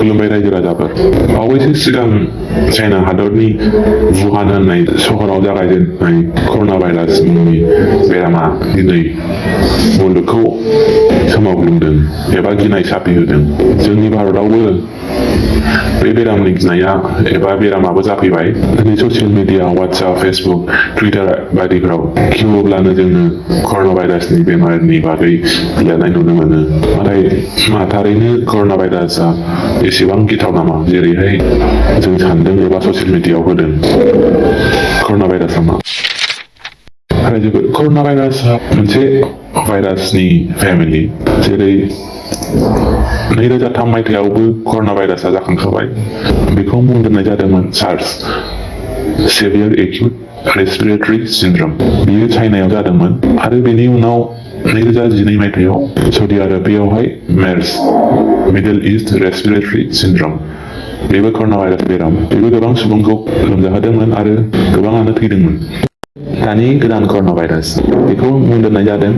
खुलुमबाय रायजो राजाफोर बावैसो सिगां चाइना हादरनि वुहान होननाय सहराव जागायजेननाय कर'ना भाइरास मुंनि बेरामा दिनै मुलुगखौ सोमावग्लुंदों एबा गिनाय साफिहोदों। जोंनि भारतआवबो बे बेरामनि गिनाया एबा बेरामाबो जाफैबाय। दिनै social media WhatsApp Facebook Twitter बायदिफोराव खेवोब्लानो जोङो कर'ना भाइरासनि बेमारनि बागै लिरनाय नुनो मोनो। नाथाय थारैनो कर'ना भाइरासआ एसेबां गिथाव नामा जेरैहाय जों सानदों एबा ससियेल मिडियाआव होदों। कर'ना भाइरासआ मा? कर'ना भाइरासआ मोनसे भाइरासनि फेमिलि। जेरै 2003 मायथाइयावबो कर'ना भाइरासआ जाखांखाबाय। बेखौ मुं दोननाय जादोंमोन सार्स सेभियर एक्यूट रेस्पिरेटरी सिन्ड्रम। बेयो चाइनायाव जादोंमोन आरो बेनि उनाव 2012 मायथाइयाव Saudi आरबियावहाय मेर्स middle east respiratory syndrome. बेबो कर'ना भाइरास बेराम। बेबो गोबां सुबुंखौ लोमजाहोदोंमोन आरो गोबाङानो थैदोंमोन। दानि गोदान कर'ना भाइरास बेखौ मुं दोननाय जादों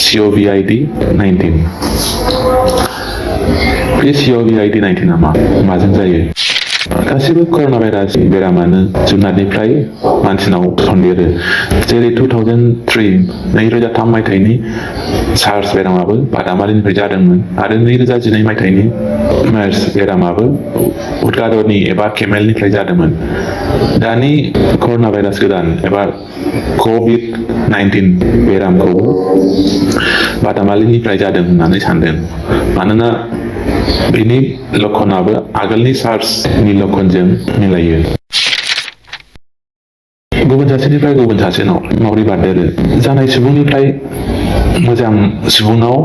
COVID-19। बे COVID-19 आ माजों जायो? गासिबो कर'ना भाइरास बेरामानो जुनारनिफ्राय मानसिनाव सन्देरो। जेरै 2003 मायथाइनि सार्स बेरामाबो बादामालिनिफ्राय जादोंमोन आरो 2012 मायथाइनि मेर्स बेरामाबो उदगादरनि एबा केमेलनिफ्राय जादोंमोन। दानि कर'ना भाइरास गोदान एबा COVID-19 बेरामखौ बादामालिनिफ्राय जादों होननानै सानदों। मानोना बेनि लक्षणाबो आगोलनि सार्सनि लक्षणजों मिलायो। गुबुन सासेनिफ्राय गुबुन सासेनाव माबोरै बारदेरो? जानाय सुबुंनिफ्राय मोजां सुबुंनाव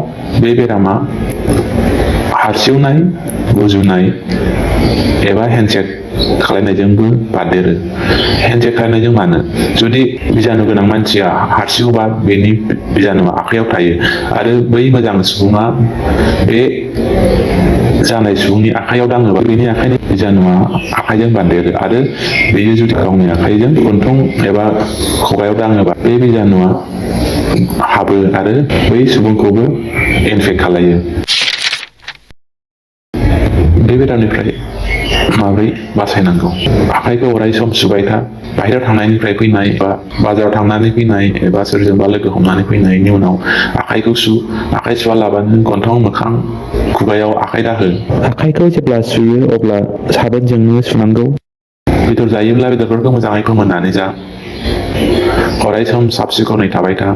बे बेरामा हारसिउनाय, गुजुनाय एबा हेन्डशेक खालामनायजोंबो बारदेरो। हेन्डशेक खालामनायजों मानो? जुदि बिजानु गोनां मानसिया हारसिउबा बेनि बिजानुआ आखाइयाव थायो आरो बै मोजां सुबुङा बे जानाय सुबुंनि आखाइयाव दाङोबा बेनि आखाइनि बिजानुआ आखाइजों बारदेरो आरो बेयो जुदि गावनि आखाइजों गन्थं एबा खुगायाव दाङोबा बे बिजानुआ हाबो आरो बै सुबुंखौबो इनफेक्ट खालायो। बे बेरामनिफ्राय माबोरै बासायनांगौ? आखाइखौ अराय सम सुबाय था। बाहेरायाव थांनायनिफ्राय फैनाय बा बाजाराव थांनानै फैनाय एबा सोरजोंबा लोगो हमनानै फैनायनि उनाव आखाइखौ सु। आखाइ सुवालाबानो गन्थं मोखां खुगायाव आखाइ दाहो। आखाइखौ जेब्ला सुयो अब्ला साबोनजोंनो सुनांगौ। बेदर जायोब्ला बेदरफोरखौ मोजाङै फोमोननानै जा। अराय सम साब सिखोनै थाबाय था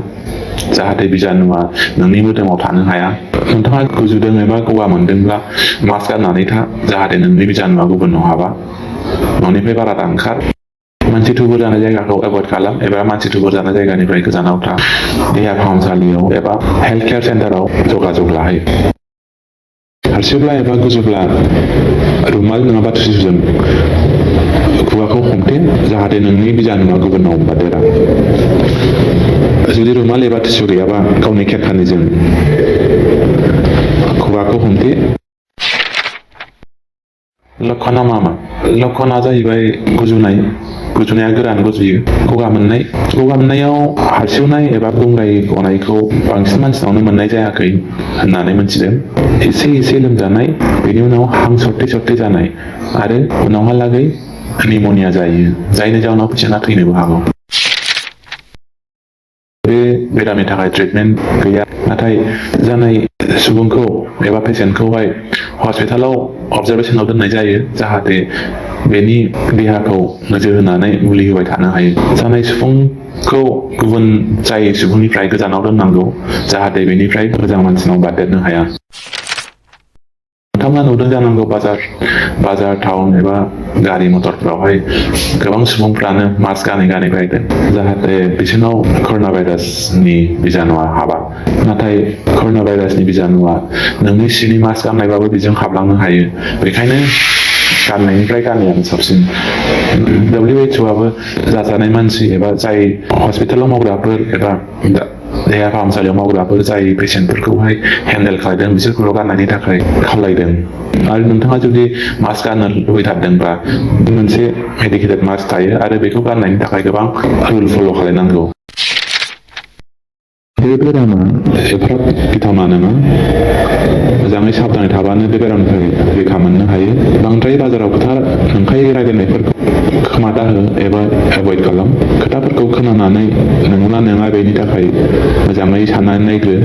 जाहाथे बिजानुआ नोंनि मोदोमाव थानो हाया। नोंथाङा गुजुदों एबा गगा मोनदोंब्ला मास्क गाननानै था जाहाथे नोंनि बिजानुआ गुबुननाव हाबा। न'निफ्राय बारा दा ओंखार। मानसि थुबुर जानाय जायगाखौ एभयड खालाम एबा मानसि थुबुर जानाय जायगानिफ्राय गोजानाव था। देहा फाहामसालियाव एबा हेल्थ केयार सेन्टाराव जगाजग लाहै। हारसिउब्ला एबा गुजुब्ला रुमाल नङाबा टिसुजों खुगाखौ हमथे जाहाथे नोंनि बिजानुआ गुबुननाव बारदेरा। जुदि रुमाल एबा टिसु गैयाबा गावनि खेरखानिजों खुगाखौ हमथे। लक्षणा मा? लक्षणा जाहैबाय गुजुनाय। गुजुनाया गोरान गुजुयो। गगा मोननायाव हारसिउनाय एबा गुंग्राय गनायखौ बांसिन मानसिनावनो मोननाय जायाखै होननानै मिथिदों। एसे लोमजानाय, बेनि उनाव हां सरथे जानाय आरो उनावहालागै निम'निया जायो जायनि जाउनाव पेसेन्टआ थैनोबो हागौ। बे बेरामनि थाखाय ट्रिटमेन्ट गैया। नाथाय जानाय सुबुंखौ एबा पेसेन्टखौहाय हस्पिटालाव अबजारभेसनाव दोननाय जायो जाहाथे बेनि देहाखौ नोजोर होनानै मुलि होबाय थानो हायो। जानाय सुबुंखौ गुबुन जाय सुबुंनिफ्राय गोजानाव दोननांगौ जाहाथे बेनिफ्राय मोजां मानसिनाव बारदेरनो हाया। नोंथाङा नुदों जानांगौ बाजार टाउन एबा गारि मटरफोरावहाय गोबां सुबुंफ्रानो मास्क गानै फैदों जाहाथे बिसोरनाव कर'ना भाइरासनि बिजानुआ हाबा। नाथाय कर'ना भाइरासनि बिजानुआ नोंनि सिनि मास्क गाननायबाबो बेजों हाबलांनो हायो। बेखायनो गाननायनिफ्राय गानैयानो साबसिन। WHO आबो जाजानाय मानसि एबा जाय हस्पिटालाव मावग्राफोर एबा देहा फाहामसालियाव मावग्राफोर जाय पेसेन्टफोरखौहाय हेन्डेल खालामदों बिसोरखौल' गाननायनि थाखाय खावलायदों। आरो नोंथाङा जुदि मास्क गाननो लुबैथारदोंब्ला मोनसे मेडिकेटेड मास्क थायो आरो बेखौ गाननायनि थाखाय गोबां रुल फल' खालामनांगौ। बे बेरामा एफाराब गिथावना नङा मोजाङै साबधानै थाबानो बे बेरामनिफ्राय रैखा मोननो हायो बांद्राय बाजाराव खोथा नंखाय रायज्लायनायफोरखौ खोमा दाहो एबा एभयड खालाम खोथाफोरखौ खोनानानै नंगौना नङा बेनि थाखाय मोजाङै साननानै नायग्रो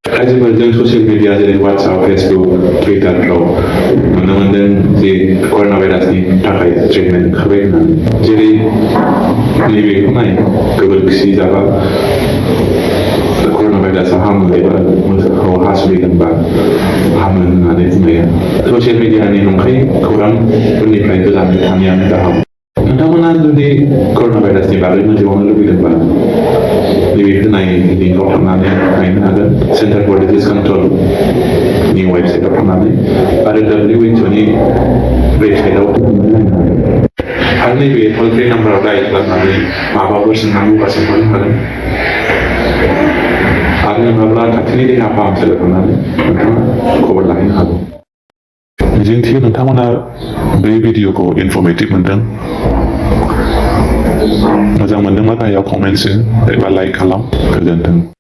आइजोफोरजों ससियेल मिडिया जेरै WhatsApp, Facebook, Twitterफ्राव नुनो मोन्दों जे कर'ना भाइरासनि थाखाय ट्रिटमेन्ट ओंखारबाय होननानै जेरै नैबेखौ नाय गोबोरखि जाबा कर'ना भाइरासआ हामो एबा मोसौखौ हासुदैदोंबा हामो होननानै बुंनाया ससियेल मिडियानि नंखाय खौरांफोरनिफ्राय गोजानै थानायानो गाहाम नोंथांमोना जुदि कर'ना भाइरासनि बागै मोनथिबावनो लुबैदोंबा नैबे होनाय लिंकआव थांनानै नायनो हागोन सेन्टार फर डिजिज कन्ट्रलनि वेबसाइटआव थांनानै आरो WHOनि वेबसाइटआव नायनो हागोन आरो नैबे टल फ्रि नाम्बाराव डायल खालामनानै माबाफोर सोंनांगौबा सोंहरनो हागोन आरो नङाब्ला खाथिनि देहा फाहामसालियाव थांनानै नोंथाङा खबर लाहैनो हागौ मिजिंथियो नोंथांमोना बे भिडिअखौ इनफर्मेटिभ मोनदों मोजां मोनदोंबा गाहायाव कमेन्ट्स हो एबा लाइक खालाम गोजोन्थों